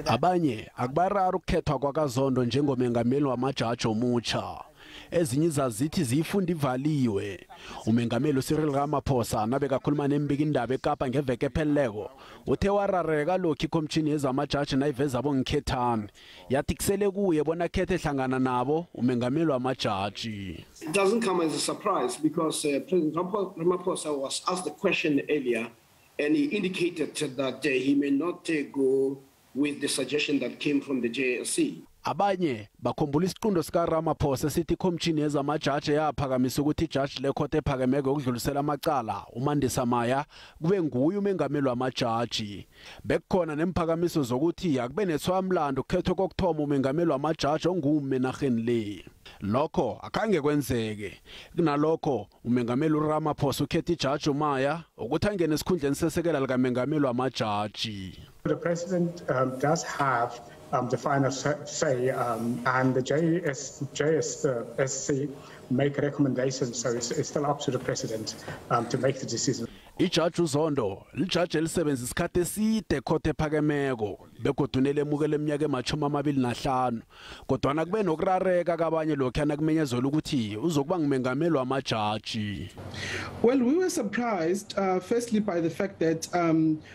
Abanye akubarara ukukhethwa kwakaZondo njengomengameli wamajaji omutsha. Ezinye izazithi ziyifunda ivaliwe. Umengameli uCyril Ramaphosa nabekakhuluma nembikindaba eKapa ngeveke epheleleko uthe warareka lokhu ikhomishini yezamajaji nayiveza bongikhethane, yathi kusele kuye bona akhethe hlangana nabo umengameli wamajaji. It doesn't come as a surprise because President Ramaphosa was asked the question earlier and he indicated that he may not go with the suggestion that came from the JSC. Abanye bakhumbula isiqundo sika Ramaphosa sithi ikhomishini yezamajaji yaphakamisa ukuthi ijaji lekhothe ephakemeko yokudlulisela amacala uMandisa Maya kube nguye umengameli wamajaji. Bekukhona nemphakamiso zokuthi akube nethwamlando kukhethwe kokuthoma umengameli wamajaji ongume enarheni le. Lokho akhange kwenzeke. Kunalokho umengameli uRamaphosa ukhetha ijaji uMaya ukuthi angene esikhundleni sesekela likamengameli wamajaji. The president does have the final say, and the JSC make recommendations, so it's still up to the president to make the decision. Ijaji uZondo lijaji elisebenza isikhathi eside ekhothe ephakemeko begodu nelemukela eminyaka ema-25, kodwana kube nokurareka kabanye lokhuyana kumenyezelwa ukuthi uzokuba ngumengameli wamajaji. Well, we were surprised firstly by the fact that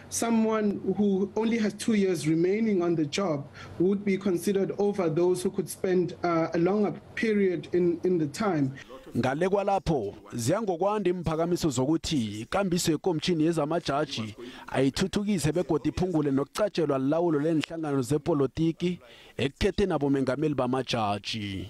someone who only has 2 years remaining on the job would be considered over those who could spend a longer period in the time. Ngale kwalapho ziyangokwanda imphakamiso zokuthi ikambiso yekomishini yezamajaji ayithuthukise begodu iphungule nokucatshelwa lilawulo lenhlangano zepolitiki ekukhetheni abomengameli bamajaji.